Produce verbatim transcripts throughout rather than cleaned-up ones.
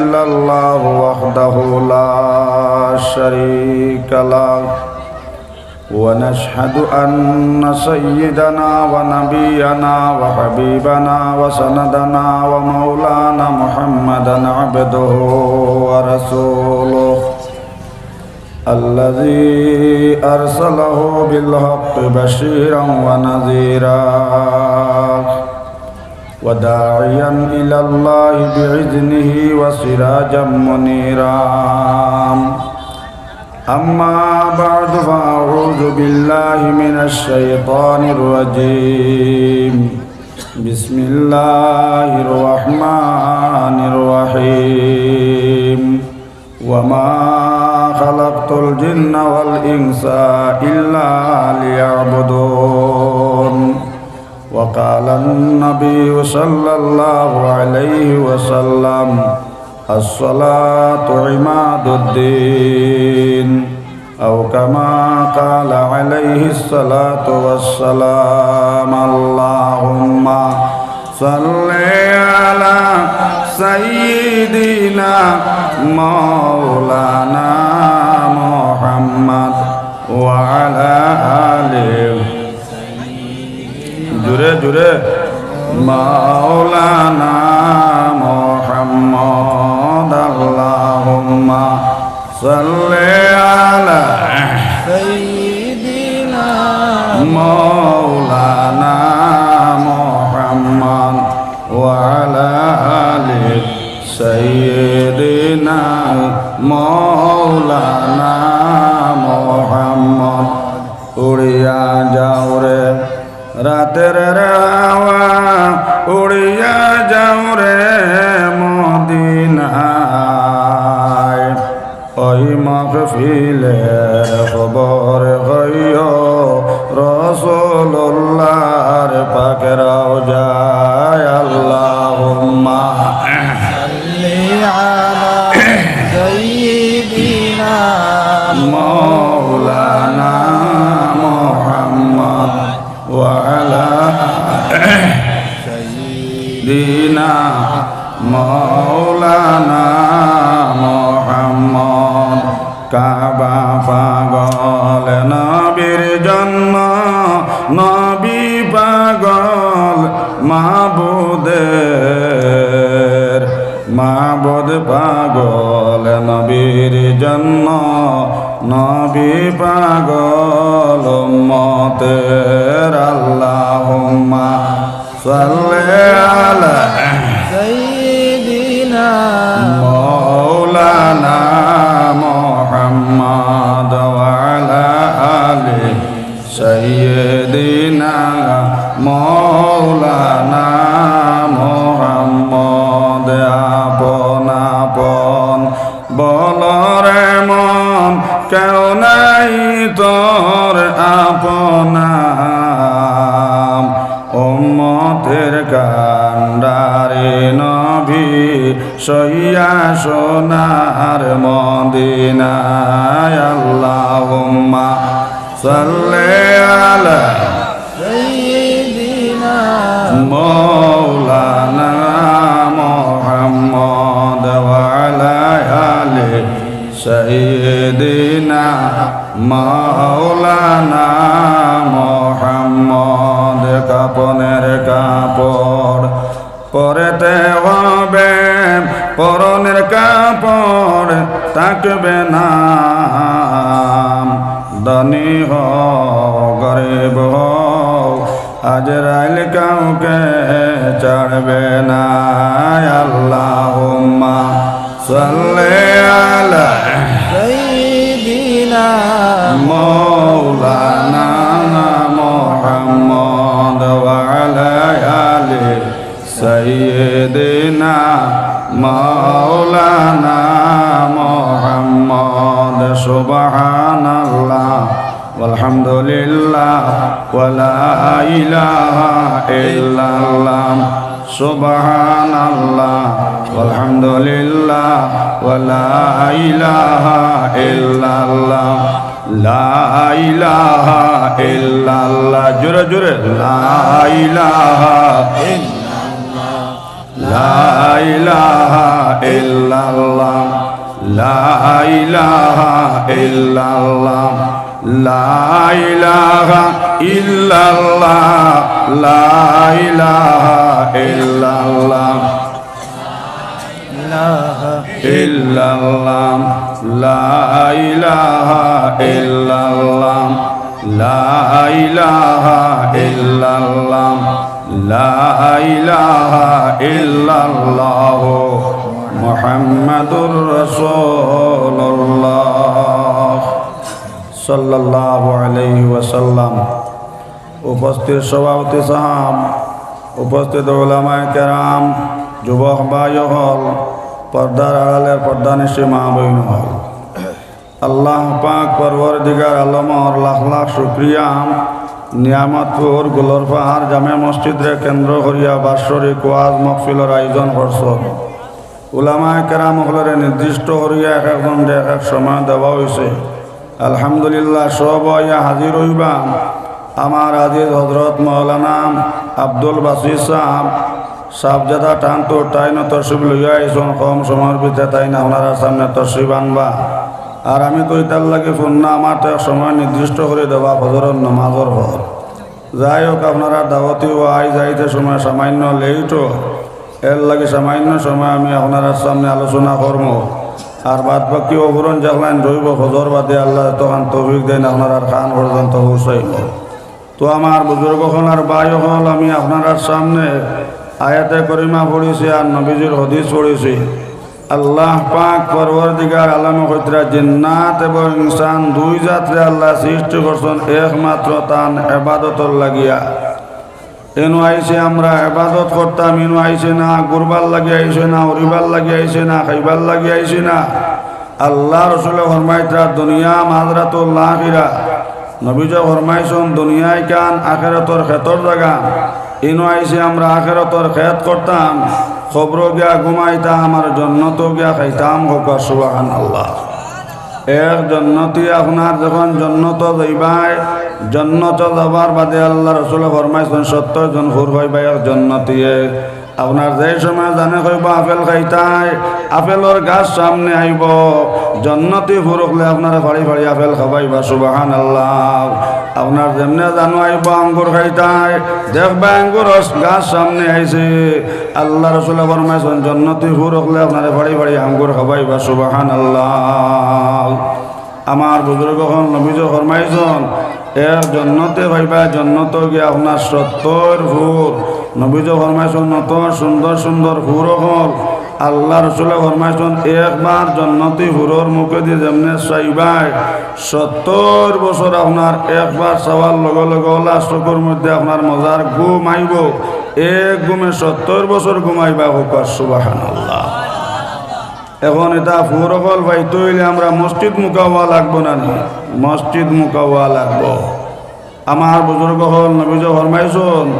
إلا الله وحده لا شريك له، ونشهد أن سيدنا ونبينا وحبيبنا وسندنا ومولانا محمدا عبده ورسوله، الذي أرسله بالحق بشيرا ونذيرا، وداعيا إلى الله بإذنه وسراجا منيرا. أما بعد، فأعوذ بالله من الشيطان الرجيم. بسم الله الرحمن الرحيم. وما خلقت الجن والإنس إلا ليعبدون. وقال النبي صلى الله عليه وسلم: الصلاة عماد الدين، أو كما قال عليه الصلاة والسلام. اللهم صل على سيدنا مولانا محمد وعلى آله. জোরে, জোরে। مولانا محمد، اللهم صل على سيدنا مولانا محمد وعلى آل سيدنا مولانا محمد. উড়িয়া যাও রে রাতের হাওয়া, উড়িয়া যাও রে মদিনায়। ওই মাহফিলের খবর কইও রাসূলুল্লাহর পাক রওজায়। আল্লাহুম্মা সাল্লি আলা সাইয়্যিদিনা মাওলানা মুহাম্মদ ওয়া আলা সাইয়্যিদিনা মাওলানা মুহাম্মদ। কাবা পাগল নবীর জন্য, নবী পাগল মাবুদের। মাবুদ পাগল নবীর জন্য, নবী পাগল উম্মতের। আল্লাহুম্মা সাল্লি আলা সাইয়্যিদিনা মাওলানা মুহাম্মদ ওয়া আলা আলি সাইয়্যিদিনা মাওলানা মুহাম্মদ। আপন আপন বলো রে মন, কেউ নাই তোর আপন। উম্মতের কান্ডারি নবী, সইয়া সোনার মদিনায়। আল্লাহুম্মা সাল্লি আলা সাইয়্যিদিনা মাওলানা মুহাম্মদ ওয়া আলা আলি সাইয়্যিদিনা মাওলানা মুহাম্মদ। কাফনের কাপড় পরতে হবে, পরনের কাপড় থাকবে না। ধনী হও, গরিব হও, আজরাইল কাউকে ছাড়বে না। আল্লাহুম্মা সাল্লি আলা সাইয়্যিদিনা মাওলানা মুহাম্মদ ওয়া আলা আলি সাইয়্যিদিনা মাওলানা মুহাম্মদ। সুবহানাল্লাহ, ওয়ালহামদুলিল্লাহ, ওয়ালা ইলাহা ইল্লাল্লাহ। সুবহানাল্লাহ, ওয়ালহামদুলিল্লাহ, ওয়ালা ইলাহা ইল্লাল্লাহ, লা ইলাহা ইল্লাল্লাহ। জোরে জোরে, লা ইলাহা ইল্লাল্লাহ। لا إله إلا الله، لا إله إلا الله، لا إله إلا الله، لا إله إلا الله، إلا الله، لا إله إلا الله، لا إله إلا الله، لا إله إلا الله، محمد رسول الله، صلى الله عليه وسلم। উপস্থিত সভাপতি সাহেব, উপস্থিত উলামায়ে কেরাম, যুবক ভাই অকল, পর্দার আড়ালের পর্দানিশী মা বইন অকল, আল্লাহ পাক পরওয়ারদিগার আলমর লাখ লাখ শুকরিয়া, নিয়ামতপুর গুলর পাহাড় জামে মসজিদরে কেন্দ্র করিয়া বাৎসরিক ওয়াজ মহফিলর আয়োজন করছইন। উলামায়ে কেরাম অকলরে নির্দিষ্ট করিয়া এক একজনরে এক এক সময় দেওয়া অইছে। আলহামদুলিল্লাহ, সব আইয়া হাজির অইবা আমার আজিজ হজরত মাওলানা আব্দুল বাসিত সাহেব, সাহেবজাদা টানটু, তাইনও তশরিফ লইয়া আইছইন, কম সময়র ভিতরে তাইন আপনারার সামনে তশরিফ আনবা। আর আমি তো ইতার লাগি ফোন না, আমার তো এক সময় নির্দিষ্ট করি দেওয়া ফজরর নামাজর পর। যাই হোক, আপনারার দাওয়াতি ওয়াইজ আইতে সময় সামান্য লেইট অয়, এর লাগি সামান্য সময় আমি আপনারার সামনে আলোচনা করমু। আর বাদ বাকি অগুন যেগুলাইন রইবো ফজর বাদে, আল্লায় যতখান তৌফিক দেইন আপনারার কান পর্যন্ত পৌঁছাইমু। তো আমার বুজুর্গ অকল আর ভাই অকল, আমি আপনারার সামনে আয়াতে করিমা পড়ছি আর নবীজির হাদিস পড়ছি। আল্লাহ পাক পরওয়ারদিগার আলমে কইতরা, জিন্নাত এবং ইনসান দুই জাতরে আল্লায় সৃষ্টি করছইন একমাত্র তান এবাদতর লাগিয়া। ইনো আইছি আমরা এবাদত করতাম, ইনো আইছি না ঘুরবার লাগি আইছি না, উড়িবার লাগি আইছি না, খাইবার লাগি আইছি না। আল্লার রসুলে ফরমাইতরা, দুনিয়া মাজরাতুল আখিরা। নবীজি ফরমাইছইন, দুনিয়া ইখান আখেরাতর খেতর জাগা। ইনো আইছি আমরা আখেরাতর খেত করতাম, কবরো গিয়া ঘুমাইতাম, আর জন্নতো গিয়া খাইতাম। কউক্কা সুবহানাল্লাহ। এক জন্নতি আপনার যখন জন্নতো যাইবায়, জন্নতো যাবার বাদে আল্লার রসুলে ফরমাইছইন, সত্তইর জন হুর পাইবা এক জন্নতিয়ে। আপনার যেই সময় জানে কইবো আপেল খাইতায়, আপেলর গাছ সামনে আইবো, জন্নতি হুর অকলে আপনারে ফাড়ি ফাড়ি আপেল খাবাইবা। সুবহানাল্লাহ। আপনার যেমনে জানো আইবো আঙ্গুর খাইতায়, দেখবা আঙ্গুর গাছ সামনে আইছে, আল্লার রসুলে ফরমাইছইন, জন্নতি হুর অকলে আপনারে ফাড়ি ফাড়ি আঙ্গুর খাবাইবা। সুবহানাল্লাহ। আমার বুজুর্গ অকল, নবীজি ফরমাইছইন, এক জন্নতে পাইবা, জন্নতো গিয়া আপনার সত্তইর হুর। নবীজি ফরমাইছইন, অত সুন্দর সুন্দর হুর অকল। আল্লার রসুলে ফরমাইছইন, একবার জন্নতি হুরর মুখেদি যেমনে চাইবায়, সত্তইর বছর আপনার একবার চাওয়ার লগে লগে অলা চকুর মধ্যে আপনার মজার ঘুম আইবো। এক ঘুমে সত্তইর বছর ঘুমাইবা। কউক্কা সুবহানাল্লাহ। এখন ইতা হুর অকল পাইতে অইলে আমরা মসজিদমুখা অওয়া লাগবো না নি? মসজিদমুখা অওয়া লাগবো। আমার বুজুর্গ অকল, নবীজি ফরমাইছইন,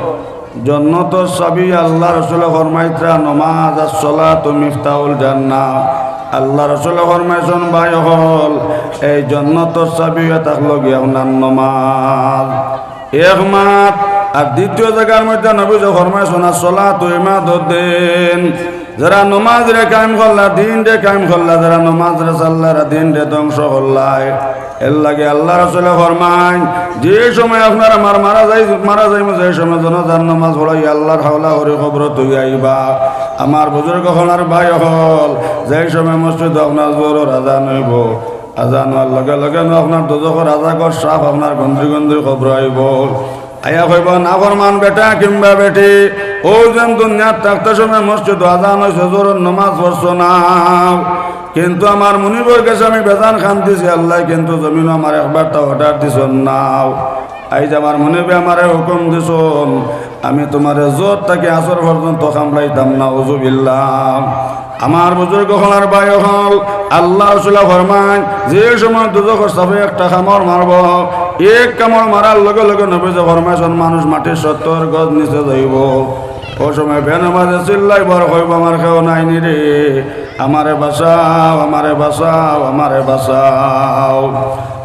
জন্নতর চাবি, আল্লার রসুলে ফরমাইতরা, নমাজ, আসসালাতু মিফতাহুল জান্নাহ। আল্লার রসুলে ফরমাইছইন, ভাই অকল, এই জন্নতর চাবি থাকলো গিয়া আপনার নমাজ। এক মাত। আর দ্বিতীয় জাগার মধ্যে নবীজি ফরমাইছইন, আসসালাতু ইমাদুদ্দিন। যারা নমাজরে কায়েম করলা, দিনরে কায়েম করলা, যারা নমাজরে ছাড়লা, এরা দিনরে ধ্বংস করলায়। এর লাগি আল্লার রসুলে ফরমাইন, যে সময় আপনার আমার মারা যাই, মারা যাইমু, যে সময় জানাজার নমাজ পড়াই আল্লার হাওলা করি কবরো থইয়া আইবা। আমার বুজুর্গ অকল আর ভাই অকল, যে সময় মসজিদো আপনার জোহরর আজান অইবো, আজান অওয়ার লগে লগে নু আপনার দোজখর রাজাঘর সাফ আপনার গন্ডি গন্ডি কবরো আইবো। আইয়া কইবো, "নাফরমান বেটা কিংবা বেটি, অউ যেন দুনিয়াত থাকতে সময় মসজিদো আজান অইছে, জোহরর নমাজ পড়ছো না।" কিন্তু আমার মুনিবর গেছে আমি বেজান কান্দিছি, আল্লায় কিন্তু জমিনো আমারে একবারতাও order দিছইন না। আইজ আমার মুনিবে আমারে হুকুম দিছইন, আমি তুমারে জোহর থাকি আসর পর্যন্ত কামড়াইতাম না, নাউজুবিল্লাহ। আমার বুজুর্গ অকল আর ভাই অকল, আল্লার রসুলে ফরমাইন, যে সময় দোজখর সাফে একটা কামড় মারবো, এক কামড় মারার লগে লগে নবীজি ফরমাইছইন, মানুষ মাটির সত্তইর গজ নিচে যাইবো। অউ সময় বেনমাজে চিল্লাইবো আর কইবো, "আমার কেউ নাই নি রে, আমারে বাঁচাও, আমারে বাঁচাও, আমারে বাঁচাও।"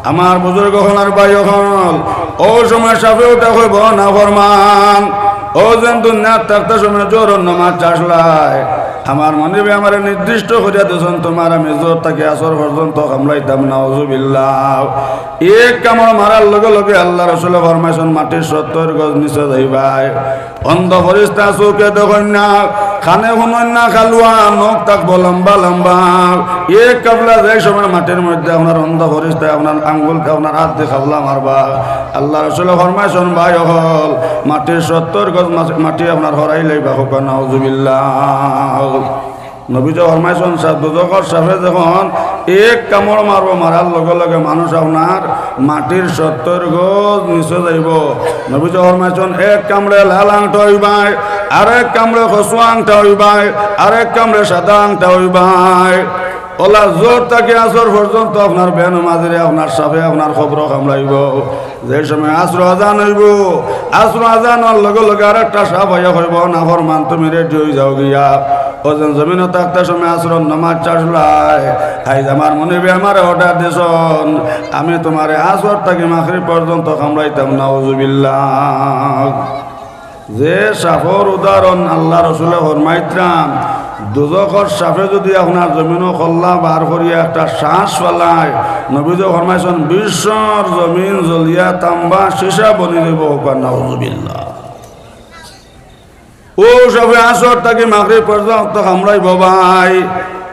আমার বুজুর্গ অকল আর ভাই অকল, অউ সময় সাফে উঠা কইবো, "নাফরমান, ও যেন দুনিয়াত থাকতে সময় জোহরর নামাজ চাষলাই, আমার মনিবে আমারে নির্দিষ্ট করিয়া দিছইন, তোমার আমি জোহর থাকি আসর পর্যন্ত কামড়াইতাম, নাউজুবিল্লাহ। এক কামড় মারার লগে লগে আল্লাহ রসুলে ফরমাইছইন, মাটির সত্তর গজ নিচে যাইবায়। অন্ধ ফিরিস্তা চউখে দেখইন না, কানে হুনইন না, কালুয়া, নখ থাকবো লম্বা লম্বা। এক কাবলা যে সময় মাটির মধ্যে আপনার অন্ধ ফিরিস্তায় আপনার আঙ্গুল, আপনার আত দি কাবলা মারবা, আল্লাহ রসুলে ফরমাইছইন, ভাই অকল, মাটির সত্তর গজ মা-, মাটি আপনার হরাইলাইবা, কউক্কা নাউজুবিল্লাহ। নবীজি ফরমাইছইন, সাপ, দুজখর সাপে যখন এক কামড় মারবো, মারার লগে লগে মানুষ আপনার মাটির সত্তর গজ নিচে যাইবো। নবীজি ফরমাইছইন, এক কামড়ে লাল আংটা অইবায়, আরেক কামড়ে কচু আংটা অইবায়, আরেক কামড়ে সাদা আংটা অইবায়। অলা জোহর থাকি আসর পর্যন্ত আপনার বেনমাজিরে আপনার সাপে আপনার কবরো কামড়াইবো। যে সময় আসর আজান অইবো, আসর আজান অওয়ার লগে লগে আরেকটা সাপ আইয়া কইবো, "নাফরমান, তুমি রেডি অই যাও গিয়া।" ও যেন জমিনো থাকতে সময় আসরর নামাজ চাষলাই, আইজ আমার মনিবে আমারে অর্ডার দিছইন, আমি তোমারে আসর থাকি মাগরিব পর্যন্ত কামড়াইতাম, নাউজুবিল্লাহ। যে সাপর উদাহরণ আল্লাহ রসুলে ফরমাইতরা, দুজখর সাপে যদি আপনার জমিনো কল্লা বার করিয়া একটা শ্বাস ফালায়, নবীজি ফরমাইছইন, বিশ্বর জমিন জ্বলিয়া তাম্বা সীসা বনি যাইবো, কউক্কা নাউজুবিল্লাহ। ও সাপে আসর থাকি মাগরিব পর্যন্ত কামড়াইবো ভাই।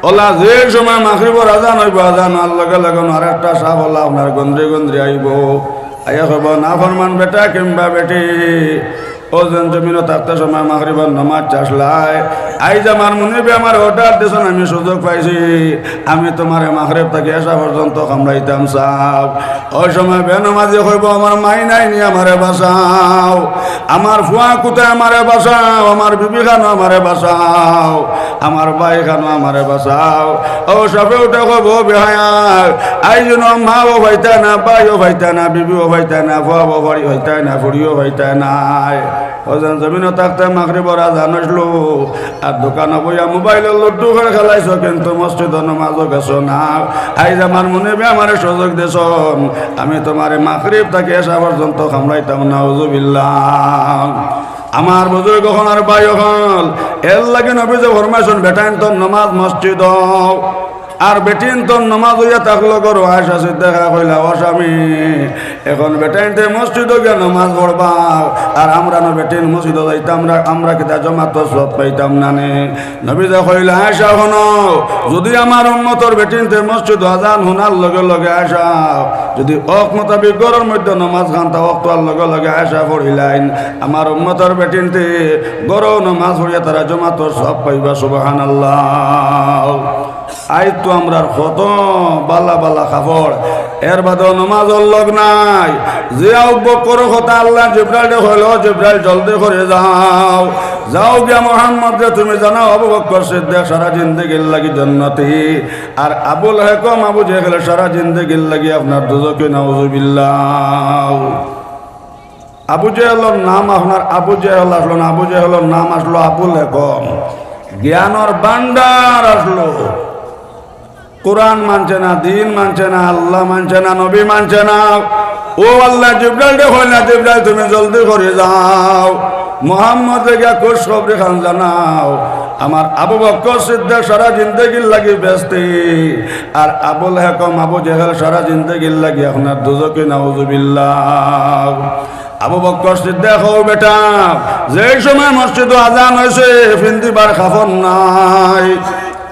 অলা যে সময় মাগরিবর আজান অইবো, আজান অওয়ার লগে লগে আরেকটা সাপ অলা আপনার গন্দ্রি গন্দ্রি আইবো। আইয়া কইবো, "নাফরমান বেটা কিংবা বেটি, ও যেন জমিনো থাকতে সময় মাগরিবর নামাজ চাষলাই, আইজ আমার মনিবে আমারে অর্ডার দিছইন, আমি সুযোগ পাইছি, আমি তোমারে মাগরিব থাকি এশা পর্যন্ত কামড়াইতাম সাপ।" ওই সময় বেনমাজি কইবো, "আমার মাই নাই নি, আমারে বাঁচাও, আমার ফুয়া কুতায়, আমারে বাঁচাও, আমার বিবি খানো, আমারে বাঁচাও, আমার ভাই খানো, আমারে বাঁচাও।" ও সাপে উঠে কইবো, "বেহায়া, আইজ নু মাও পাইতায় না, ভাইও পাইতায় না, বিবিও পাইতায় না, ফুয়াও পাইতায় না, ফুড়িও পাইতায় নায়। ও যেন জমিনো থাকতে মাগরিবর আজান অইলো, আর দোকানো বইয়া মোবাইলো লুডু করে খেলাইছো, কিন্তু মসজিদো নামাজো গেছো না। আইজ আমার মনিবে আমারে সুযোগ দিছইন, আমি তোমারে মাগরিব থাকি এশা পর্যন্ত কামড়াইতাম, নাউজুবিল্লাহ।" আমার বুজুর্গ অকল আর ভাই অকল, এরলাগি নবীজি ফরমাইছইন, বেটাইন্তর নামাজ মসজিদো, আর বেটিন্তর নামাজ অইয়া থাকলো ঘরো। আয়েশা সিদ্দিকা কইলা, "ও স্বামী, অখন বেটাইন্তে মসজিদো গিয়া নামাজ পড়বা, আর আমরা নু বেটিন মসজিদো যাইতাম, আমরা, আমরা কিতা জমাতর সওয়াব পাইতাম না নি?" নবীজি কইলা, "আয়েশা, হুনো, যুদি আমার উম্মতর বেটিন্তে মসজিদো আজান হুনার লগে লগে আয়েশা, যুদি অক্ত মোতাবিক ঘরর মধ্যে নামাজ খান তা অক্ত অওয়ার লগে লগে আয়েশা পড়িলাইন, আমার উম্মতর বেটিন্তে ঘরো নামাজ পড়িয়া তারা জমাতর সওয়াব পাইবা।" সুবহানাল্লাহ। আইজ তো আমরার কত বালা বালা কাপড়, এর বাদেও নামাজর লগ নাই। যে আবু বক্করর কথা আল্লায় জিব্রাইলরে কইলো, "জিব্রাইল, জলদি করি যাও, যাও গিয়া মুহাম্মদরে তুমি জানাও, আবু বক্কর সিদ্দিক সারা জিন্দেগির লাগি জান্নাতি, আর আবুল হেকম আবু জেহেল সারা জিন্দেগির লাগি আপনার দুজখি, নাউজুবিল্লাহ।" আবু জেহেলর নাম আপনার আবু জেহেল আছলো না, আবু জেহেলর নাম আছলো আবুল হেকম। জ্ঞানর ভান্ডার আছলো। কুরআন মানছে না, দিন মানছে না, আল্লাহ মানছে না, নবী মানছে না। ও আল্লায় জিব্রাইলরে কইলা, "জিব্রাইল, তুমি জলদি করি যাও, মুহাম্মদরে গিয়া খুশখবরি খান জানাও, আমার আবু বক্কর সিদ্দিক সারা জিন্দেগির লাগি বেহেস্তি, আর আবুল হেকম আবু জেহেল সারা জিন্দেগির লাগি আপনার দুজখি, নাউজুবিল্লাহ।" আবু বক্কর সিদ্দিক, "ও বেটা, যেই সময় মসজিদো আজান অইছে, ফিন্দিবার কাপড় নাই,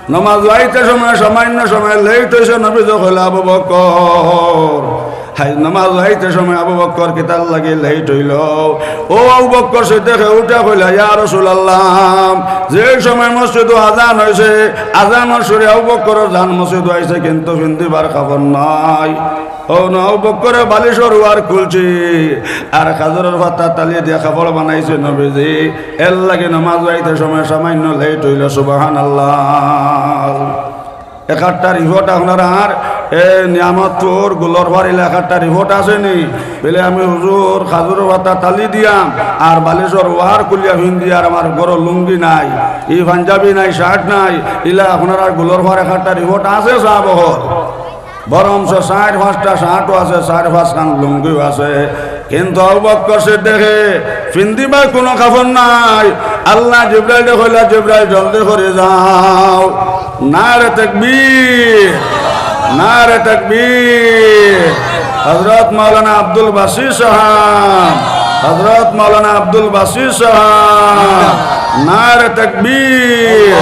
নামাজো আইতে সময় সামান্য সময় লেইট অইছে।" নবীজি কইলা, "আবু বক্কর, আইজ নামাজো আইতে সময় আবু বক্কর কিতার লাগি লেইট অইলো?" ও আবু বক্কর সিদ্দিকে উঠা কইলা, "ইয়া রাসুলাল্লাহ, যেই সময় মসজিদো আজান অইছে, আজানর সুরে আবু বক্করর জান মসজিদো আইছে, কিন্তু ফিন্দিবার কাপড় নাই।" অউ নু আবু বক্করে বালিশর ওয়ার খুলছে, আর খাজুরর পাতা তালি দিয়া কাপড় বানাইছে নবীজি। এরলাগি নামাজো আইতে সময় সামান্য লেইট অইলো। সুবহানাল্লাহ। একাট্টা রিপোর্ট আপনারার, এ, নিয়ামতপুর গুলরপাড় এলাকাট্টা রিপোর্ট আছে নি? বলে, "আমি হুজুর খাজুরর পাতা তালি দিয়াম, আর বালিশর ওয়ার খুলিয়া ফিন্দি, আর আমার ঘরো লুঙ্গি নাই, ই পাঞ্জাবি নাই, শার্ট নাই, ইলা আপনারার গুলরপাড় একাট্টা রিপোর্ট আছে সাব অকল?" বরঞ্চ চাইর পাঁচটা শার্টও আছে, চাইর পাঁচখান লুঙ্গিও আছে। কিন্তু আবু বকর সিদ্দিকে পিন্দিবার কুনু কাপড় নাই। আল্লায় জিব্রাইলরে কইলা, "জিব্রাইল, জলদি করি যাও।" নারে তাকবীর, নারে তাকবীর। হযরত মাওলানা আব্দুল বাসিত সাহেব, হযরত মাওলানা আব্দুল বাসিত সাহেব, নারে তাকবীর।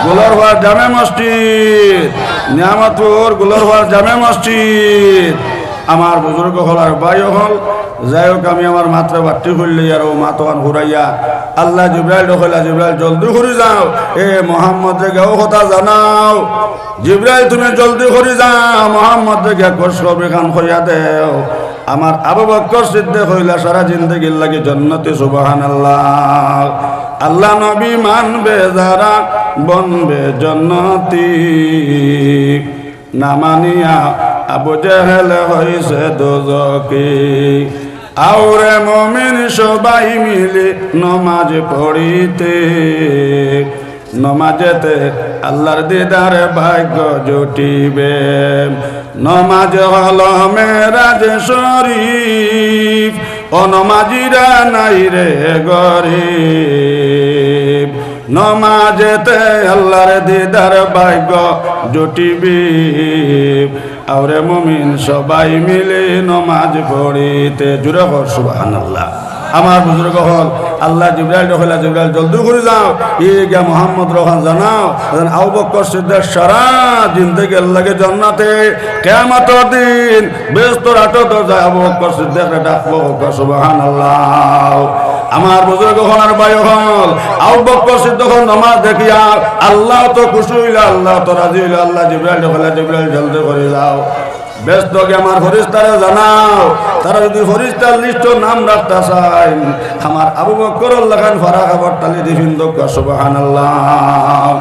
গুলরপাড় জামে মসজিদ, নিয়ামতপুর গুলরপাড় জামে মসজিদ। আমার বুজুর্গ অকল আর ভাই অকল, যাই হোক, আমি আমার মাতরে বাট্টি করিলে আর অউ মাতখান ঘুরাইয়া আল্লায় জিব্রাইলরে কইলা, "জিব্রাইল, জলদি করি যাও, এ মুহাম্মদরে গিয়া অউ কথা জানাও।" জিব্রাইল, তুমি জলদি করি যাও, মুহাম্মদরে গিয়া খুশখবরিখান কইয়া দেও। আমার আবু বকর সিদ্দিকে কইলা, সারা জিন্দেগির লাগি জন্নতি, সুবহানাল্লাহ। আল্লার নবী মানবে যারা, বনবে জন্নতি। না মানিয়া আবু জেহেল হইছে দোজখি। আওরে মুমিন সবাই মিলি নমাজ পড়িতে, নমাজেতে আল্লার দিদার ভাগ্য জুটিবে। নমাজ হলো মেরাজ শরীফ, অনমাজিরা নাই রে গরিব। নমাজেতে আল্লার দিদার ভাগ্য জুটিবে। আওরে মুমিন সবাই মিলি নমাজ পড়িতে। জুরে কও সুবহানাল্লাহ। আমার বুজুর্গ অকল, আল্লায় জিব্রাইলরে কইলা, "জিব্রাইল, জলদি করি যাও, ই গিয়া মুহাম্মদরে অখান জানাও।" যেন আবু বকর সিদ্দিক সারা জিন্দেগির লাগি জন্নতি, কিয়ামতর দিন বেহেস্তর আটো দরজায় আবু বকর সিদ্দিকরে ডাকবো, কও সুবহানাল্লাহ। আমার বুজুর্গ অকল আর ভাই অকল, আবু বকর সিদ্দিকর নমাজ দেখিয়া আল্লাহ তো খুশি অইলা, আল্লাহ তো রাজি অইলা, আল্লায় জিব্রাইলরে কইলা, "জিব্রাইল, জলদি করি যাও।" বেহেস্তো গিয়া আমার ফিরিস্তারে জানাও, তারা যুদি ফিরিস্তার লিস্টো নাম রাখতা চাইন, আমার আবু বকরর লাখান ফারা কাপড় তালি দি ফিন্দউক্কা, সুবহানাল্লাহ।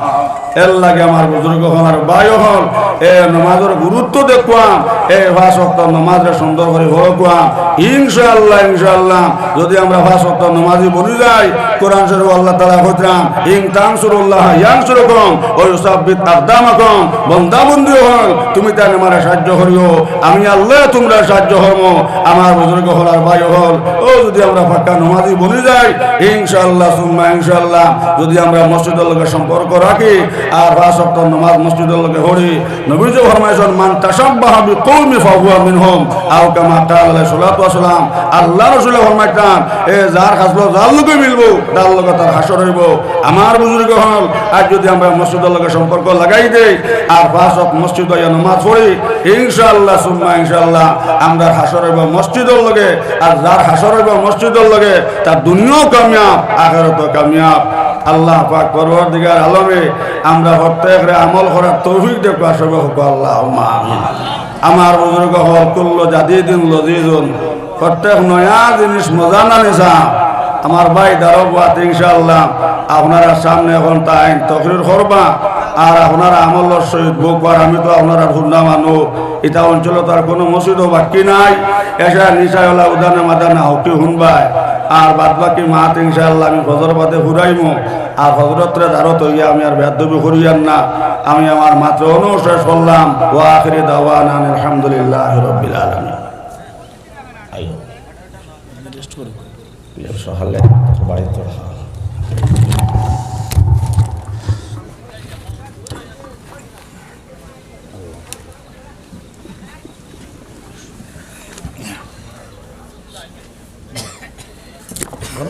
এরলাগি আমার বুজুর্গ অকল আর ভাই অকল, এ নমাজর গুরুত্ব দেখউক্কা, এ পাঁচ ওয়াক্ত নমাজরে সুন্দর করি পড়উক্কা। ইনশাআল্লাহ, ইনশাআল্লাহ, যুদি আমরা পাঁচ ওয়াক্ত নমাজি বনি যাই, কোরআন শরীফো আল্লাহ তাআলায় কইতরা, "ইন তানসুরুল্লাহা ইয়ানসুরকুম ওয়া ইউসাব্বিত আকদামাকুম।" বন্দা বন্দি অকল, তুমিতাইন আমারে সাইয্য করিও, আমি আল্লায় তুমরারে সাইয্য করমু। আমার বুজুর্গ অকল আর ভাই অকল, অউ যুদি আমরা পাক্কা নমাজি বনি যাই, ইনশাআল্লাহ সুম্মা ইনশাআল্লাহ, যুদি আমরা মসজিদর লগে সম্পর্ক রাখি আর পাঁচ ওয়াক্ত নমাজ মসজিদর লগে পড়ি, নবীজি ফরমাইছইন, "মান তাশাব্বাহা বিকাওমিন ফাহুয়া মিনহুম", আও কামা ক্বালা আলাইহিস সালাতু ওয়াস সালাম। আল্লার রসুলে ফরমাইছইন, এ যার খাসলত যার লগে মিলবো, তার লগে তার হাশর অইবো। আমার বুজুর্গ অকল, আইজ যুদি আমরা মসজিদর লগে সম্পর্ক লাগাই দেই আর পাঁচ ওয়াক্ত মসজিদো আইয়া নমাজ পড়ি, ইনশাআল্লাহ সুম্মা ইনশাআল্লাহ আমরার হাশর অইবো মসজিদর লগে, আর যার হাশর অইবো মসজিদর লগে, তার দুনিয়াও কামিয়াব, আখিরাতও কামিয়াব। আল্লাহ পাক পরওয়ারদিগার আলমে আমরা প্রত্যেকরে আমল করার তৌফিক দেউক্কা, সবে কউক্কা আল্লাহুম্মা আমিন। আমার বুজুর্গ অকল, কুল্লু জাদিদিন লজিজুন, প্রত্যেক নয়া জিনিস মজা নানি চায়। আমার ভাই দারোগাত ইনশাআল্লাহ আপনারার সামনে অখন তাইন তকরির করবা, আর আপনারা আমলর সহিত বউক্কা। আমি তো আপনারার হুনরা মানুষ, ইতা অঞ্চলো তো আর কুনু মসজিদও বাকি নাই। এশার নিশায় অলা উদানে মাদানে হকি হুনবায়, আর বাদ বাকি মাত ইনশাআল্লাহ আমি ফজর বাদে ফুরাইমু। আর হজরতরে দারত অইয়া আমি আর বেয়াদবি করিয়ার না, আমি আমার মাত অনো শেষ করলাম। ওয়া আখিরি দাওয়ানা আলহামদুলিল্লাহি রাব্বিল আলামিন। আইও। সকালে বাড়িত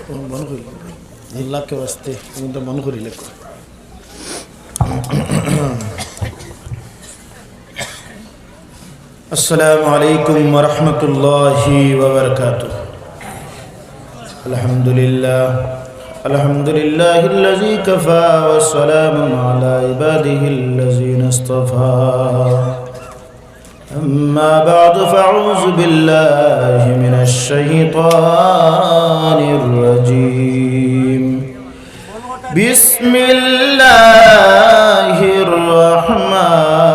বন্ধ, বন্ধ করি। আল্লাহকে ওয়াস্তে, তুমি তো বন্ধ করি লেখো। السلام عليكم ورحمة الله وبركاته. الحمد لله. الحمد لله الذي كفى وسلام على عباده الذين اصطفى. أما بعد فأعوذ بالله من الشيطان الرجيم. بسم الله الرحمن